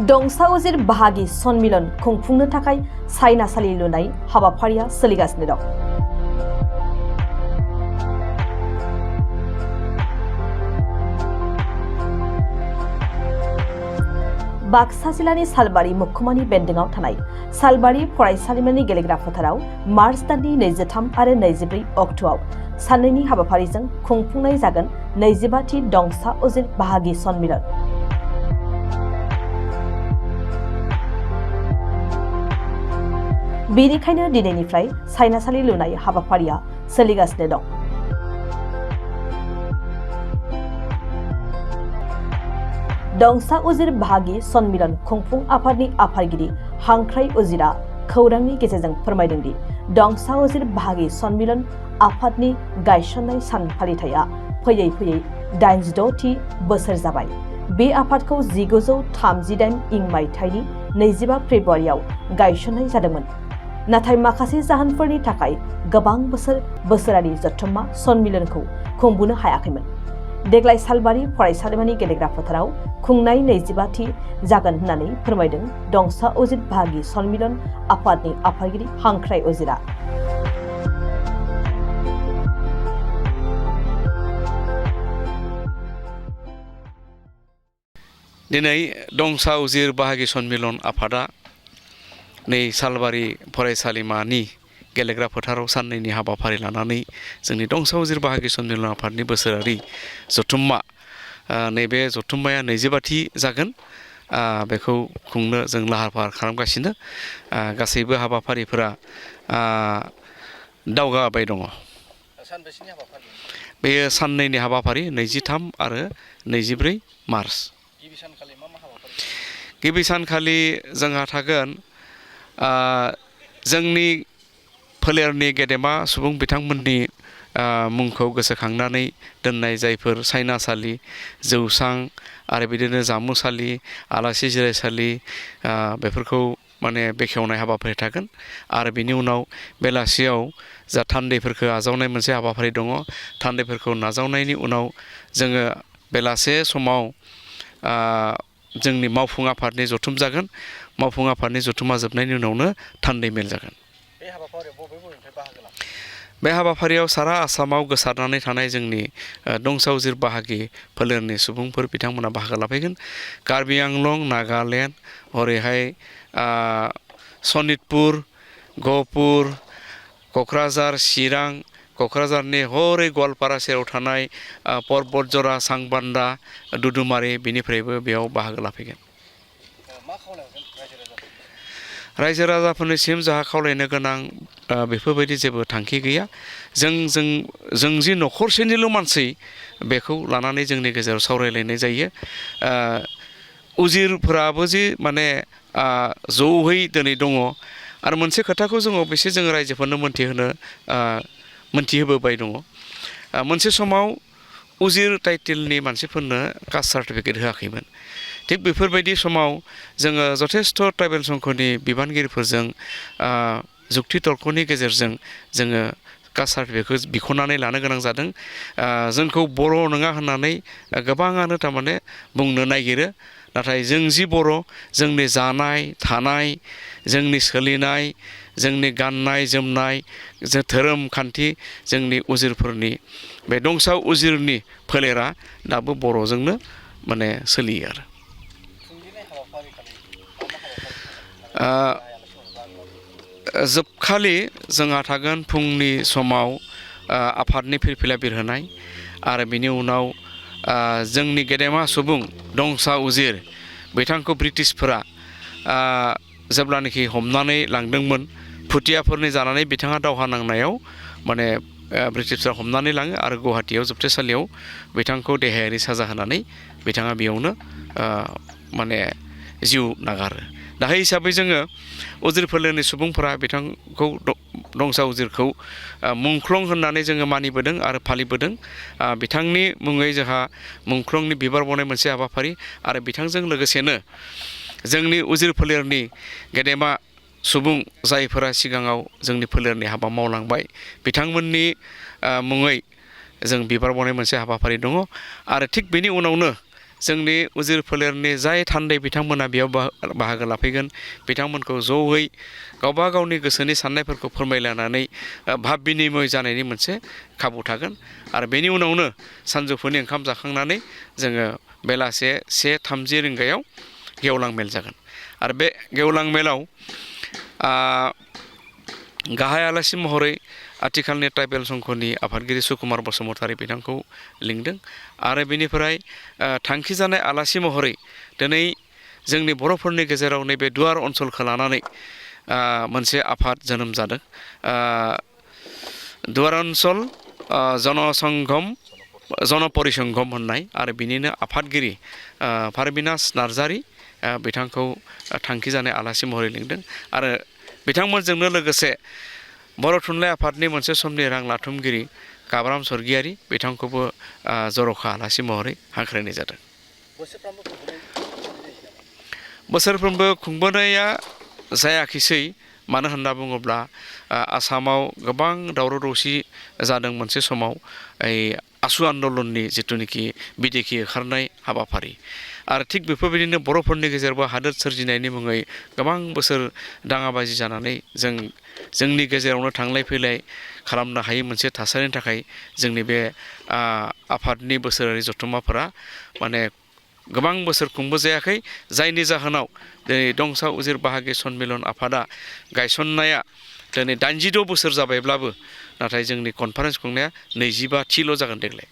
दंसा उजिर बाहागि सन्मिलन खुंफुंनो थाखाय सायनासालि लुनाय हाबाफारिया सोलिगासिनो दं। बाक्सा जिल्लानि सालबारि मुखुमानि बेन्दोंआव थानाय सालबारि फरायसालिमानि गेलेग्रा फोथाराव मार्च दाननि 23 आरो 24 अक्ट'आव साननैनि हाबाफारिजों खुंफुंनाय जागोन 25थि दंसा उजिर बाहागि सन्मिलन। बेनिखायनो दिनैनिफ्राय सायनासालि लुनाय हाबाफारिया सोलिगासिनो दं। दंसा उजिर बाहागि सन्मिलन खुंफुं आफादनि आफादगिरि हांख्राय उजिरा खौरांनि गेजेरजों फोरमायदों दि दंसा उजिर बाहागि सन्मिलन आफादनि गायसननाय सान फालिथाया फैयै फैयै 86थि बोसोर जाबाय। बे आफादखौ 1938 मायथाइनि 25 फेब्रुवारियाव गायसननाय जादोंमोन। नाथाय माखासे जाहोनफोरनि थाखाय गोबां बोसोरारि जथुम्मा सन्मिलनखौ खुंबोनो हायाखैमोन। देग्लाय सालबारि फरायसालिमानि गेलेग्रा फोथाराव खुंनाय 25थि जागोन होननानै फोरमायदों दंसा उजिर बाहागि सन्मिलन आफादनि आफादगिरि हांख्राय उजिरा। दिनै दंसा उजिर बाहागि सन्मिलन आफादा नै सालबारि फरायसालिमानि गेलेग्रा फोथाराव साननैनि हाबाफारि लानानै जोंनि दंसा उजिर बाहागि सन्मिलन आफादनि बोसोरारि जथुम्मा नैबे जथुम्माया 25थि जागोन। बेखौ खुंनो जों लाहार फाहार खालामगासिनो। गासैबो हाबाफारिफोरा दावगाबाय दङ। बेयो साननैनि हाबाफारि 23 आरो 24 मार्च। गिबि सानखालि जोंहा थागोन जोंनि फोलेरनि गेदेमा सुबुं बिथांमोननि मुंखौ गोसोखांनानै दोननाय जायफोर सायनासालि, जौसां आरो बिदिनो जामुसालि, आलासि जिरायसालि बेफोरखौ माने बेखेवनाय हाबाफारि थागोन। आरो बिनि उनाव बेलासियाव जा थान्दैफोरखौ आजावनाय मोनसे हाबाफारि दङ। थान्दैफोरखौ नाजावनायनि उनाव जोङो बेलासे समाव जोंनि मावफुं आफादनि जथुम जागोन। मावफुं आफादनि जथुमा जोबनायनि उनावनो थान्दै मेल जागोन। बे हाबाफारियाव सारा आसामाव गोसारनानै थानाय जोंनि दंसा उजिर बाहागि फोलेरनि सुबुंफोर बिथांमोना बाहागो लाफैगोन। कार्बि आंलं, नागालेण्ड, हरैहाय सनितपुर, गहपुर, क'क्राझार, चिरां, क'क्राझारनि हरै गवालपारा सेराव थानाय पर्बतजरा, सांबान्दा, दुदुमारि बिनिफ्रायबो बेयाव बाहागो लाफैगोन। रायजो राजाफोरनिसिम जाहा खावलायनो गोनां बेफोरबायदि जेबो थांखि गैया। जों जि न'खरसेनिल' मानसि बेखौ लानानै जोंनि गेजेराव सावरायलायनाय जायो। उजिरफोराबो जि माने ज'है दिनै दङ। आरो मोनसे खोथाखौ जोङो अबयसे जोङो रायजोफोरनो मोनथिहोबोबाय दङ। मोनसे समाव उजिर टाइटेलनि मानसिफोरनो कास्ट सार्टिफिकेट होआखैमोन। थिग बेफोरबायदि समाव जोङो जथेस्थ' ट्राइबेल संघनि बिबानगिरिफोरजों जुक्ति तर्कनि गेजेरजों जोङो कास्ट सार्टिफिकेटखौ बिख'नानै लानो गोनां जादों। जोंखौ बर' नङा होननानै गोबाङानो थारमाने बुंनो नागिरो। नाथाय जों जि बर', जोंनि जानाय थानाय, जोंनि सोलिनाय, जोंनि गाननाय जोमनाय, धोरोम खान्थि, जोंनि उजिरफोरनि बे दंसा उजिरनि फोलेरा दाबो बर'जोंनो माने सोलियो आरो। जोबखालि जोंहा थागोन फुंनि समाव आफादनि फिरफिला बिरहोनाय। आरो बिनि उनाव जोंनि गेदेमा सुबुं दंसा उजिर बिथांखौ ब्रिटिशफोरा जेब्लानाखि हमनानै लांदोंमोन, भुटियाफोरनि जानानै बिथाङा दावहा नांनायाव माने ब्रिटिशफोरा हमनानै लाङो आरो गुवाहाटीयाव जोबथेसालियाव बिथांखौ देहायारि साजा होनानै बिथाङा बेयावनो माने जिउ नागारो। दा हिसाबै जोङो उजिर फोलेरनि सुबुंफोरा बिथांखौ दंसा उजिरखौ मुंख्लं होननानै जोङो मानिबोदों आरो फालिबोदों। बिथांनि मुङै जोंहा मुंख्लंनि बिबार बावनाय मोनसे हाबाफारि आरो बिथांजों लोगोसेनो जोंनि उजिर फोलेरनि गेदेमा सुबुं जायफोरा सिगाङाव जोंनि फोलेरनि हाबा मावलांबाय बिथांमोननि मुङै जों बिबार बावनाय मोनसे हाबाफारि दङ। आरो थिग बेनि उनावनो जोंनि उजिर फोलेरनि जाय थान्दै बिथांमोना बेयाव बाहागो लाफैगोन बिथांमोनखौ जयै गावबा गावनि गोसोनि साननायफोरखौ फोरमायलायनानै भाब बिनिमय जानायनि मोनसे खाबु थागोन आरो बेनि उनावनो सानजौफुनि ओंखाम जाखांनानै जोङो बेलासे 1:30 रिंगायाव गेवलां मेल जागोन आरो बे गेवलां मेलाव गाहाय आलासि महरै आथिखालनि ट्राइबेल संघनि आफादगिरि सुकुमार बसुमतारी बिथांखौ लिंदों आरो बेनिफ्राय थांखिजानाय आलासि महरै दिनै जोंनि बर'फोरनि गेजेराव नैबे दुवार ओनसोलखौ लानानै मोनसे आफाद जोनोम जादों दुवार ओनसोल जनपरिसंघम होननाय आरो बिनिनो आफादगिरि पारबिनास नार्जारी बिथांखौ थांखिजानाय आलासि महरै लिंदों आरो बिथांमोनजोंनो लोगोसे बर' थुनलाइ आफादनि मोनसे समनि रां लाथुमगिरि काब्राम स्वर्गियारी बिथांखौबो जर'खा आलासि महरै हांख्रायनाय जादों। बोसोरफ्रोमबो खुंबोनाया जायाखिसै मानो होनना बुङोब्ला आसामाव गोबां दावराव दावसि जादों मोनसे समाव आसु आन्दलननि जिथुनिखि बिदेखि ओंखारनाय हाबाफारि आरो थिग बेफोरबायदिनो बर'फोरनि गेजेरावबो हादोर सोरजिनायनि मुङै गोबां बोसोर दाङाबाजि जानानै जोंनि गेजेरावनो थांलाय फैलाय खालामनो हायै मोनसे थासारिनि थाखाय जोंनि बे आफादनि बोसोरारि जथुम्माफोरा माने गोबां बोसोर खुंबोजायाखै जायनि जाहोनाव दिनै दंसा उजिर बाहागि सन्मिलन आफादा गायसननाया दिनै 86 बोसोर जाबायब्लाबो नाथाय जोंनि कनफारेन्स खुंनाया 25थिल' जागोन देग्लाय।